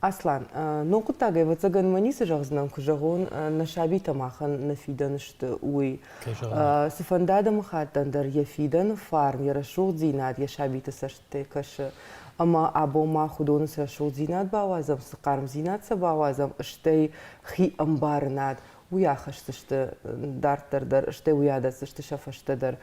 Аслан, ног хъуыддаг ӕвӕццӕгӕн мӕ ницы зӕгъдзынӕн, куы зӕгъон, нӕ сабитӕ махӕн нӕ фидӕн сты, уый. Цыфӕнды адӕмыхаттӕн дӕр йӕ фидӕны фарн, йӕ рӕсугъддзинад йӕ сабиты цӕстытӕй кӕсы. Ӕмӕ абон мах уыдоны цы рӕсугъддзинад бауадзӕм, цы хъармдзинад сӕ бауадзӕм, стӕй хи ӕмбарынад, уый ахӕсдзысты дарддӕр дӕр, стӕй уый адӕтдзысты сӕ фӕстӕ дӕр.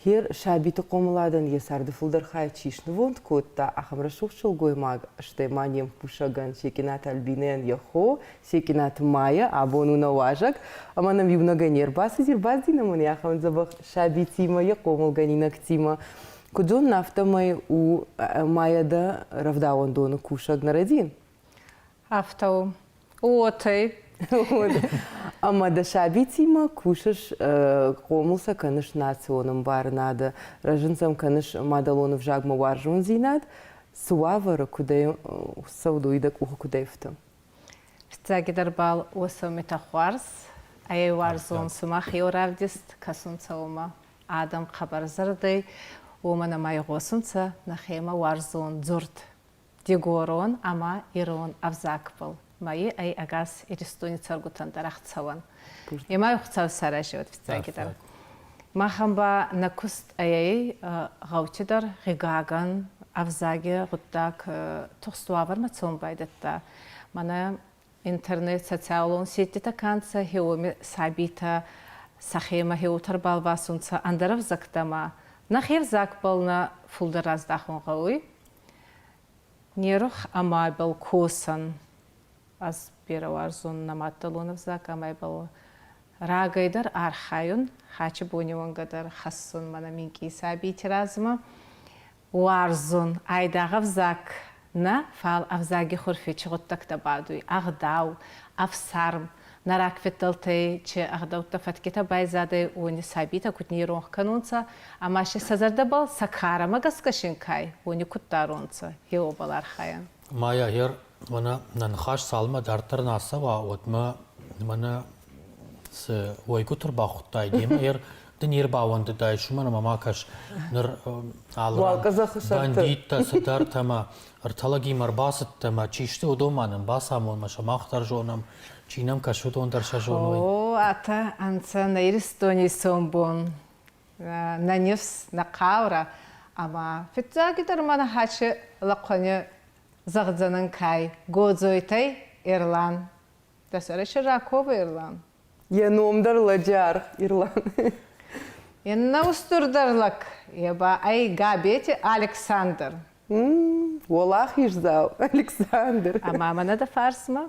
Гъер сабиты хъомыладӕн йӕ царды фылдӕр хай чи снывонд кодта, ахӕм рӕсугъд сылгоймаг, стӕй ма не мкусӕгӕн Секъинаты Альбинӕйӕн йӕ хо Секъинаты Майя абон у нӕ уазӕг, ӕмӕ нӕм иунӕгӕй не рбацыди, ӕрбацыди нӕм ын ахӕм дзӕбӕх сабитимӕ, йӕ хъомылгӕнинӕгтимӕ. Куыд зонын, афтӕмӕй у Майя дӕ рӕвдауӕндоны кусӕг, нӕ рӕдийын? Афтӕ у. Уотӕй. Ӕмӕ дӕ сабитимӕ кусыс, хъомыл сӕ кӕныс национ ӕмбарынады, рӕзын сӕм кӕныс мадӕлон ӕвзагмӕ уарзондзинад. Цы уавӕры, куыдӕй цӕуы дӕ къухы куыдӕй фты? Фиццагидӕр бал уосӕмитӕ хуарз ӕй уарзон сумах еу равдист кӕсунцӕ уомӕ. Адӕм хъӕбӕр зӕрдӕй, уомӕн ӕма игъосунцӕ нӕхемӕ уарзон дзурд дигорон ӕма ирон ӕвзагбӕл. Ма е ӕй ӕгас Иристони цӕргутӕн дӕр ӕхцӕуӕн. Ема Хуцау саразиуӕд фиццагидӕр. Махӕн ба нӕ куст ӕй гъӕути дӕр, гъигагӕн, ӕвзаги гъуддаг тухст уавӕрмӕ цӕун байдӕдта. Мӕнӕ интернет, социалон сетитӕ ка нцӕ, уоми сабийтӕ сӕхемӕ хеутӕ рбалвасунцӕ ӕндӕр ӕвзӕгтӕмӕ. Нӕхе ӕвзагбӕл нӕ фулдӕр раздахун гъӕуй. Не рух ӕма ибӕл косӕн. Ӕз берӕ уарзун нӕ маддӕлон ӕвзаг ӕма ибӕл рагӕй дӕр архайун, хачи бони уӕнгӕ дӕр хӕссун мӕнӕ минкъий сабийти размӕ. Уарзун айдагъ ӕвзаг нӕ, фал ӕвзаги хурфи чи гъуддӕгтӕ бадуй, ӕгъдау, ӕфсарм, нӕ рагфиддӕлтӕй чи ӕгъдӕуттӕ фӕткитӕ байзадӕй, уони сабийтӕ куд не иронх кӕнунцӕ ӕма си сӕ зӕрдӕбӕл сӕ карӕмӕ гӕсгӕ син кай, уони куд дарунцӕ, е уобӕл архайӕн. Майа, ер мӕнӕ нӕ ныхас цалынмӕ дарддӕр нӕ ацӕуа, уӕдмӕ мӕнӕ цы уӕйгуыты ӕрбахуыдтай демӕ, ер ды не рбауӕндыдаис, уымӕн ӕмӕ ма кӕс, ныр алы бандиттӕ цыдӕртӕ ӕмӕ ӕртӕлӕгимӕ ӕрбацыдтӕ ӕмӕ чи сты, уыдон ма нын бацамон, ӕмӕ сӕ мах дӕр зонӕм, чи нӕм кӕсы, уыдон дӕр сӕ зоной. О, атӕ ӕнцӕ нӕ Иристони сомбон, нӕ нифс, нӕ хъаурӕ ӕма фиццагидӕр ма нӕ хачи лӕхъуӕни зӕгъдзӕнӕн кай Годзойтӕй Ирлан. Дӕ сӕрӕй Ракова Ирлан. Йӕ ном дӕр лӕджы аргъ Ирлан. Иннӕ устурдӕр лӕг, е ба ӕй Габети Александр. Уӕлахиздзау Александр. Ӕма мӕнӕ дӕ фарсмӕ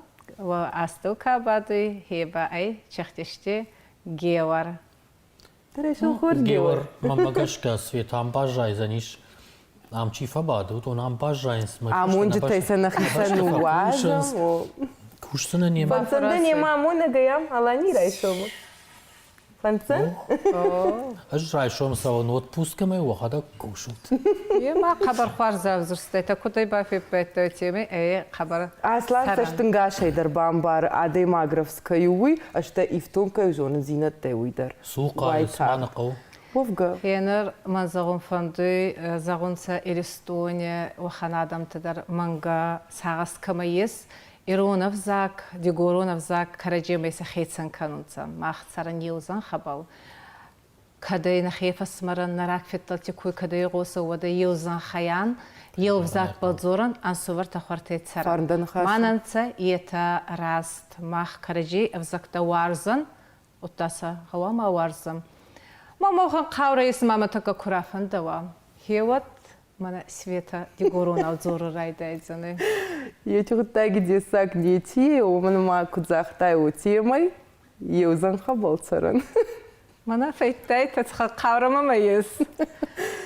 астӕу ка бадуй, е ба ӕй Чехтести Геуӕр. Геор, мӕнмӕ гӕсгӕ, Света ам баззайдзӕнис. Ам чи фӕбады, уыдон ам баззайынц. Амонджытӕй сӕ нӕхицӕн ныууадзӕм. Кусдзынӕ немӕ. Фӕнддзӕн дӕ немӕ амонӕгӕй ам Алани райсомы. Фӕнддзӕн? Ӕз райсом цӕуын отпускӕмӕ, уӕхӕдӕг кусут. Е ма хъӕбӕр хуарз ӕвзурстайтӕ, кудӕй бафеппайдтай темӕ, е хъӕбӕр Аслан цӕстӕнгасӕй дӕр бамбары, адӕймаг рӕвдз кӕй у, уый, ӕз ифтонг кӕй зонындзинӕдтӕй уый дӕр. Цухъайы цманы хъӕу. Уӕвгӕ. Феныр мӕн зӕгъун фӕндуй, зӕгъунцӕ Иристони уӕхӕн адӕмтӕ дӕр мӕнгӕ сагъӕс кӕмӕ ес, ирон ӕвзаг, дигорон ӕвзаг кӕрӕдземӕй сӕ хецӕн кӕнунцӕ. Мах цӕрӕн еу зӕнхӕбӕл. Кӕдӕй нӕхе фӕсмӕрӕн нӕ рагфиддӕлти куй кӕдӕй игъосӕ, уӕдӕй еу зӕнхӕйӕн, еу ӕвзагбӕл дзорӕн, ӕнсувӕртӕ хуӕртӕй цӕрӕн. Мӕнӕнцӕ етӕ раст. Мах кӕрӕдзей ӕвзӕгтӕ уарзӕн, удта сӕ гъӕуама уарзӕн. Ма мохӕн хъаурӕ ес мӕмӕ тӕккӕ ку рафӕндӕуа. Гьеуӕд мӕнӕ Света дигоронау дзорун райдайдзӕнӕй. Ечи гъуддаги дессаг неци, уомӕн ма куд загътай, уотемӕй еу зӕнхӕбӕл цӕрӕн. Мӕнӕ фӕйдтайтӕ хъаурӕ мӕмӕ ес.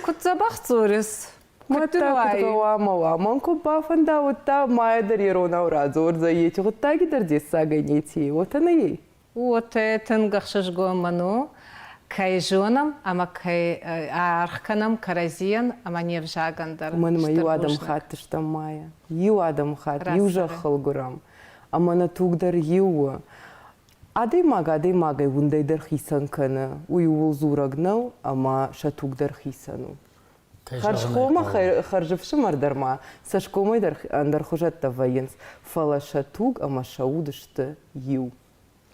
Куд дзӕбӕх дзорис? Мадта куд гъӕуама уа? Мӕн ку бафӕнда, уӕдта мае дӕр иронау радзордзӕй. Ечи гъуддаги дӕр дессагӕй неци, уотӕ нӕй? Уотӕ тынг ӕхсызгон мын у, кӕй зонӕм ӕмӕ кӕй аргъ кӕнӕм кӕрӕдзийӕн ӕмӕ не взагӕн дӕр. Уымӕн ӕмӕ иу адӕмыхатт стӕм Майя. Иу адӕмыхатт, иу зӕххыл гуырӕм. Ӕмӕ нӕ туг дӕр иу у. Адӕймаг адӕймагӕй уындӕй дӕр хицӕн кӕны. Уый ууыл дзурӕг нӕу, ӕмӕ сӕ туг дӕр хицӕн у. Хӕрзхомӕ хӕрзӕфсымӕр дӕр ма цӕсгомӕй дӕр ӕндӕрхуызӕттӕ вӕййынц, фӕлӕ сӕ туг ӕмӕ сӕ уд сты иу.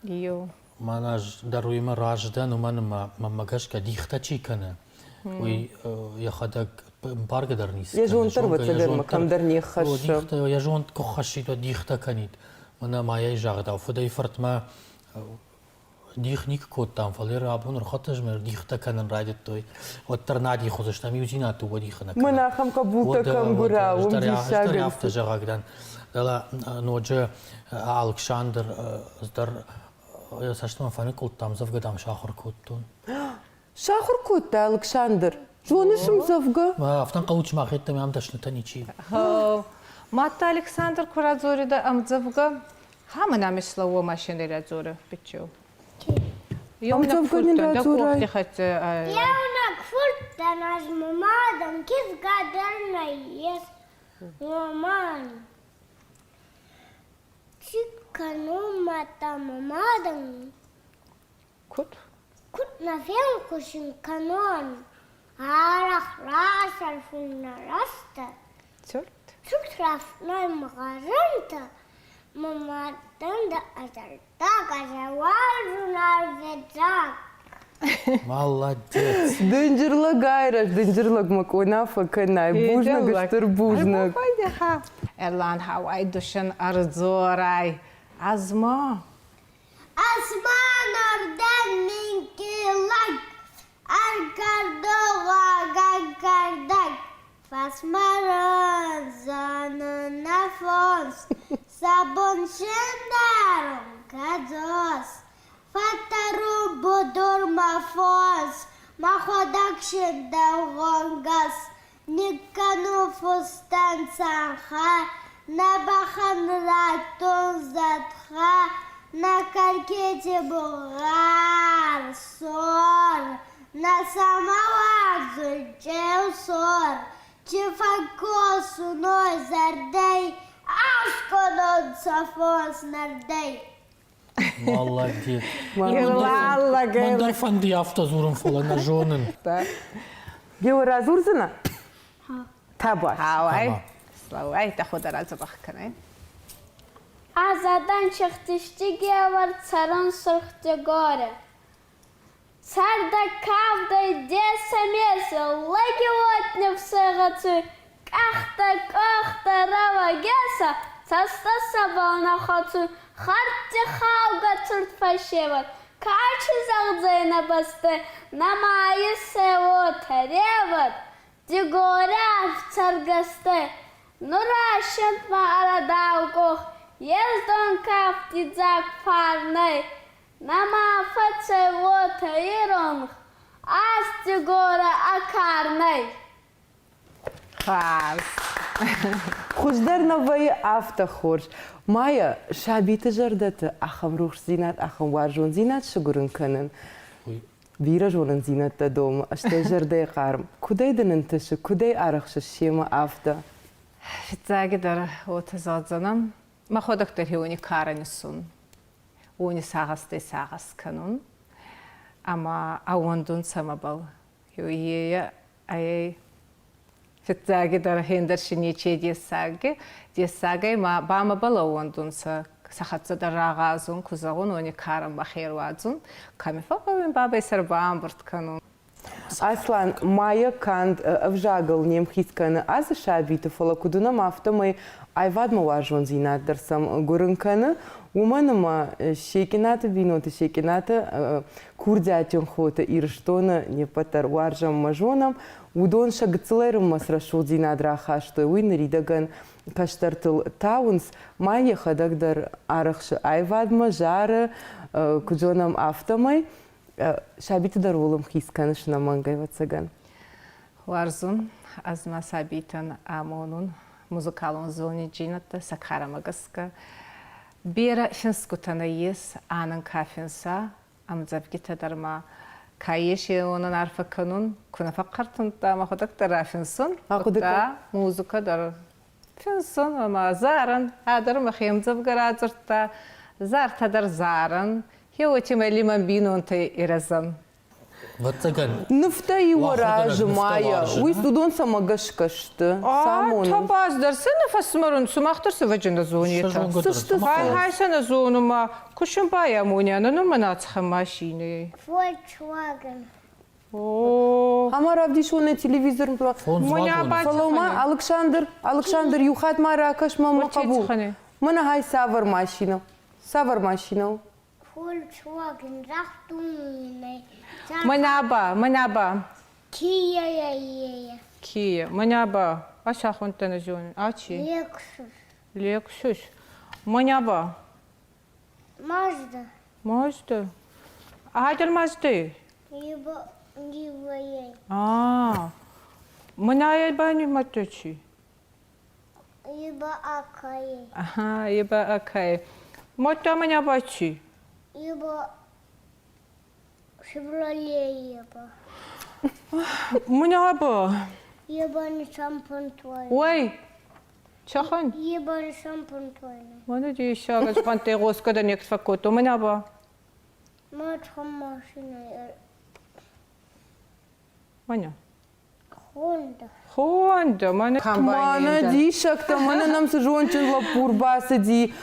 Иу. Мӕнӕ ӕз дӕр уыимӕ разы дӕн, уымӕн ӕмӕ мӕнмӕ гӕсгӕ дихтӕ чи кӕны, уый йӕхӕдӕг ӕмбаргӕ дӕр ницы Йӕ зонд дӕр ӕвӕццӕгӕн кӕмдӕр не ххӕссы. Йӕ зонд куы ххӕссид, уӕд дихтӕ кӕнид. Мӕнӕ ма йӕ загъдау, фыдӕй фыртмӕ дих никуы кодтам, фӕлӕ абон ӕрхӕццӕ дихтӕ кӕнын райдыдтой. Уӕддӕр нӕ дих уыдзыстӕм, иудзинад дыууӕ дихы нӕ кӕнӕм. Мӕн ахӕм хъӕбултӕ кӕм гуыра, уым диссаг. Афтӕ зӕгъӕг дӕн. Дӕлӕ ноджы Алыксандр дӕр йӕ цӕстмӕ фӕныкъуылдта, ӕмдзӕвгӕ дам сахуыр кодтон. Сахуыр кодта Алыксандр? Зоныс ӕмдзӕвгӕ? Афтӕ ӕнхъӕлут, сымах йеддӕмӕ ам дӕснытӕ ничи. Мадта Александр куы радзуридӕ ӕмдзӕвгӕ, Ха мӕ слӕууа машинӕ радзуры биччеу. Еунӕг фурт дӕ къохти хӕццӕ. Еунӕг фурт дӕн ӕз мӕ мадӕн, кизгӕ дӕр нӕййес, уомӕн. Ци кӕнун мадта мӕ мадӕн? Куд? Куд нӕ фенхусин кӕнон? Арӕх расӕрфун нӕ рӕстӕг. Цурд? Цурд рафнай мӕ Мӕ мадӕн дӕ ӕзӕрдаг ӕзӕуарзун арведзаг. Молодец! Дынджыр лӕг айрӕзт, дынджыр лӕг мӕ къона фӕкӕнай. Бузныг, стыр бузныг. Ерлан хауай душан ӕрдзорай. Азма. Азман орден минки лӕг, ӕргӕрдогъа гӕггӕрдӕг. Фӕсмӕрын зонын нӕ фонс, сӕ бон сындарун кӕдзос. Фӕттӕрун будурмӕ фонс, мӕхуӕдӕг син дӕугъонгӕс. Никкӕнун фустӕн цӕнхӕ, нӕ бӕхӕн раттун зӕтхӕ, нӕ кӕркити бугъар, сор. Нӕ сӕмӕ уарзуй чъеу сор, чи фӕккосуной зӕрдӕй, ӕскъононцӕ фонс нӕрдӕй. Молодец. Мӕн дӕр фӕнды афтӕ дзурын, фӕлӕ нӕ зонын. Геор радзурдзынӕ? Табуафси. Хауай. Слауай, дӕхуӕдӕг радзӕбӕх кӕнай. Азадан Чехтиштигиавар цӕрун Сурх-Дигори. Царда кавдай деса-меса лӕги уотнефсӕгъӕцуй, къӕхтӕ-къохтӕ рӕуӕгеса, цӕстӕ сӕбӕл нӕ хуӕцуй, хӕрдти хаугӕ цурд фӕсевӕд, ка чи зӕгъдзӕй нӕ бӕстӕй, нӕма иссӕй уотӕ ревӕд, Дигорӕ цӕргӕстӕй, нур ӕщӕнтмӕ ӕрӕдаукъох, ездон кафт идзаг фарнӕй, Нӕма фӕцӕй уотӕ иронх, ас Дигорӕ ӕ карнӕй. Хуарз. Хуыздӕр нӕ вӕййы афтӕ хорз. Майя, сабиты зӕрдӕты ахӕм рухсдзинад, ахӕм уарзондзинад сыгуырын кӕнын бирӕ зонындзинӕдтӕ домы, стӕй зӕрдӕйы хъарм. Куыдӕй дын ӕнтысы, куыдӕй арӕхсыс семӕ афтӕ? Фиццагидӕр уотӕ зӕгъдзӕнӕн, мӕхуӕдӕг дӕр хеуони карӕ ниссун. Уони сагъӕстӕй сагъӕс кӕнун ӕма ӕууӕндунцӕ мӕбӕл. Е ӕй фиццагидӕр хендӕр си нече дессаги. Дессагӕй ма ба мӕбӕл ӕууӕндунцӕ. Сӕ хӕццӕ дӕр рагъазун, ку зӕгъун, уони карӕн мӕхе ӕруадзун. Кӕми фӕгъгъӕуй бабӕй сӕ ӕрбамбурд кӕнун. Аслан, Майя канд ӕвзагыл не мхиц кӕны ацы сабиты, фӕлӕ куыд уынӕм, афтӕмӕй аивадмӕ уарзондзинад дӕр сӕм гуырын кӕны, уымӕн ӕмӕ Секъинаты бинонты, Секъинаты курдиатджын хоты Ирыстоны не ппӕт дӕр уарзӕм ӕмӕ зонӕм, уыдон сӕ гыццылӕй рынмӕ цы рӕсугъддзинад рахастой, уый ныридӕгӕн кӕстӕртыл тауынц. Майя йӕхӕдӕг дӕр арӕхсы аивадмӕ, зары, куыд зонӕм, афтӕмӕй. Сабиты дӕр уыл ӕмхиц кӕныс ӕнӕмӕнг, ӕвӕццӕгӕн. Уарзун ӕз мӕ сабийтӕн амонун музыкалон зониджийнӕдтӕ сӕ карӕмӕ гӕсгӕ. Берӕ финсгутӕ нӕййес, анӕн ка финса, ӕмдзӕвгитӕ дӕр ма ка ес, уонӕн арфӕ кӕнун, ку нӕ фӕхъхъӕртунтӕ, мӕхуӕдӕг дӕр рафинсун, удта музыка дӕр финсун ӕма зарӕн, ӕдӕр мӕхе ӕмдзӕвгӕ радзурдта, зартӕ дӕр зарӕн, Хеуотемӕ лимӕн бийнонтӕй ирӕзӕн. Ӕвӕццӕгӕн. Нывтӕ иу разы майӕ, уый уыдон цӕмӕ гӕсгӕ сты? Самонынц. Табаз дӕр сӕ нӕ фӕсмӕрын, сымах дӕр сывӕджы нӕ зонетӕ. Цы сты? Хай-хай сӕ нӕ зоны ма, кусын байамоня, нӕ ныр мӕн ацхӕм машинӕйы. Volkswagen. Ӕмӕ равдисон нӕ телевизор. Фӕлӕ ма, Алыксандр, Алыксандр, иу хатт ма ракӕс мӕ мӕ хъӕбул. Мӕнӕ хай цавӕр машинӕ? Цавӕр машинӕ у? Volkswagen загътон Мӕнӕ мӕнӕ ба. Kia. Kia. Мӕнӕ ба. Ас ахундтӕ нӕ зонун. Ачи? Lexus. Lexus. Мӕнӕ ба. Mazda. Mazda. Адӕр Mazda? Либо либо А. Мӕнӕ ба не маточи. Либо Акай. Ага, либо Акай. Мото мӕнӕ ба чи? Либо Шевроле еба. Мӕнӕ ба. Еба не шампантуай. Ой, Цӕхӕн? Еба не шампантуай. Мӕнӕ дессаг, ӕз хъӕнтӕй гъосгӕ дӕр некӕд фӕккодтон. Мӕнӕ ба. Ма машина. Мӕнӕ. Хонда. Хонда, мӕнӕ Мӕнӕ диссӕгтӕ, мӕнӕ нӕм цы зондджын лӕппу ӕрбацыди.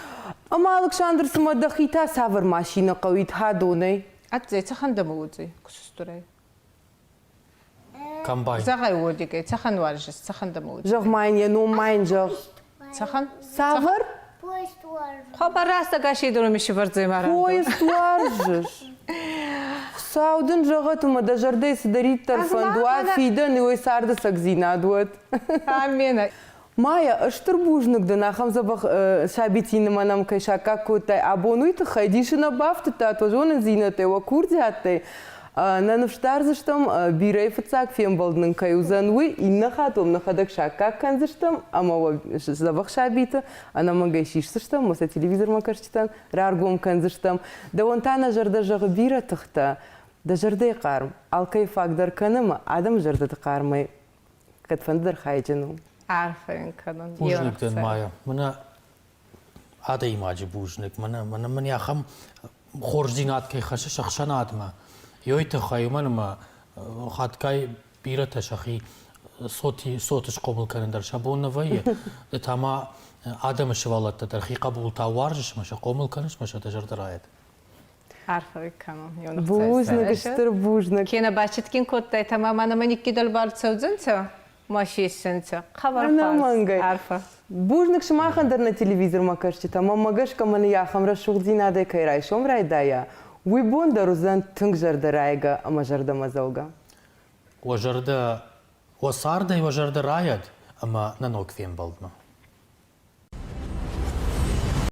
Ӕмӕ Алыксандр, цымӕ дӕхи та цавӕр машинӕ хъӕуид хӕдонӕй? Ӕддзӕй, цӕхӕн дӕмӕ уодзӕй, кусустурӕй? Комбайн. Зӕгъай уодигӕй, цӕхӕн уарзис, цӕхӕн дӕмӕ уодзӕй? Зӕгъ ма йын йӕ ном ма йын зӕгъ. Цӕхӕн? Цавӕр? Поезд уарзын. Хъӕбӕр рӕстӕг асидоны мисивӕрдзӕй ма Поезд уарзыс? Хуыцау дын зӕгъӕт ӕмӕ дӕ зӕрдӕйы цыдӕриддӕр фӕнд уа, фидӕны уый царды цӕгдзинад уӕд. Амен. Майя, стыр бузныг дын, ахӕм дзӕбӕх сабитимӕ нӕм кӕй саккаг кодтай абон, уый тыххӕй. Дисы нӕ бафтыдтат уӕ зонындзинӕдтӕй, уӕ курдиаттӕй. Нӕ ныфс дардзыстӕм, бирӕйы фыццаг фембӕлд нын кӕй уыдзӕн, уый. Иннӕ хатт уӕм нӕхӕдӕг саккаг кӕндзыстӕм ӕмӕ уӕ дзӕбӕх сабиты ӕнӕмӕнгӕй сисдзыстӕм, уӕ сӕ телевизормӕ кӕсджытӕн раргом кӕндзыстӕм. Дӕуӕн та нӕ зӕрдӕ зӕгъы бирӕ тыхтӕ, дӕ зӕрдӕйы хъарм алкӕй фаг дӕр кӕны ӕмӕ адӕмы зӕрдӕты хъармӕй кӕдфӕндыдӕр хайджын у. Арфӕ йын кӕнын. Бузныг дын, Майя. Мӕнӕ адӕймаджы бузныг. Мӕнӕ, мӕнӕ мын ахӕм хорздзинад кӕй хӕссыс ӕхсӕнадмӕ. Ёй тыххӕй, уымӕн ӕмӕ хатгай бирӕтӕ сӕхи цоти, цоты схъомыл кӕнын дӕр сӕ бон нӕ вӕййы. Ды та ма адӕмы сывӕллӕттӕ дӕр хи хъӕбултау уарзыс ӕмӕ сӕ хъомыл кӕныс ӕмӕ сӕ дӕ зӕрдӕ райӕд. Арфӕ кӕнун. Бузныг, стыр бузныг. Кенӕ бацитгин кодтайтӕ ма мӕнӕ никки дӕлбар цӕудзӕнцӕ, ма сессӕнцӕ. Хъӕбӕр Ӕнӕмӕнгӕй. Арфӕ. Бузныг сымахӕн дӕр нӕ телевизормӕ кӕсджытӕ. Мӕнмӕ гӕсгӕ мӕн ахӕм рӕсугъддзинадӕй кӕй райсом райдайа, уый бон дӕр уыдзӕн тынг зӕрдӕрайгӕ ӕмӕ зӕрдӕмӕдзӕугӕ. Уӕ зӕрдӕ, уӕ цардӕй уӕ зӕрдӕ райӕд ӕмӕ нӕ ног фембӕлдмӕ.